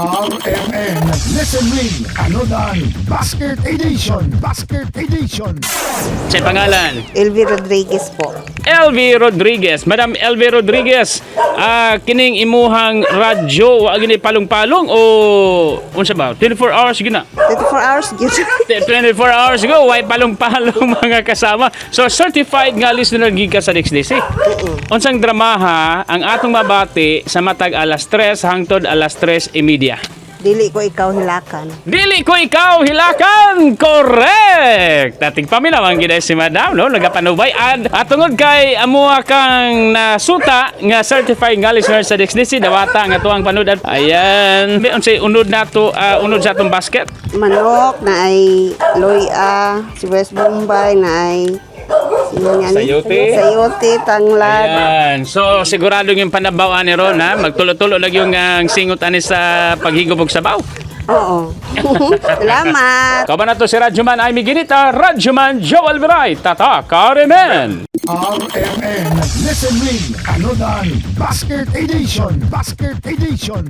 RMN Listen Ring Anodan Basket Edition. Basket Edition. Sa pangalan? LV Rodriguez po. LV Rodriguez. Madam LV Rodriguez, kining imuhang radyo, wa gini palong-palong o unsa ba? 24 hours gina. 24 hours gyud. 24 hours ago, way palong-palong, mga kasama. So certified nga listener gid ka sa DXDC. Unsang dramaha ang atong mabati sa matag alas 3 hangtod alas 3:30? Dili ko ikaw hilakan. Dili ko ikaw hilakan! Correct! Ating paminaw ang ginay si Madam, no? Nagapanubay. At tungod kay amuha kang nasuta nga certified nga listener sa DXDC, dawata nga tuang panood. Ayan. May unsay unod nato, unod sa atong basket? Manok na ay loya, si West Bombay na ay sino nga ni? Sayote. Sayote, tanglad. Ayan. So, sigurado yung panabaw ani ron, ha? Magtulo-tulo lang yung ang singot ani sa paghigop og sabaw. Oo. Salamat. Kauban nato si Radyoman Amy Ginita, Radyoman Joel Viray, Tata Karemen! RMN Listen Ring Anodan Basket Edition. Basket Edition.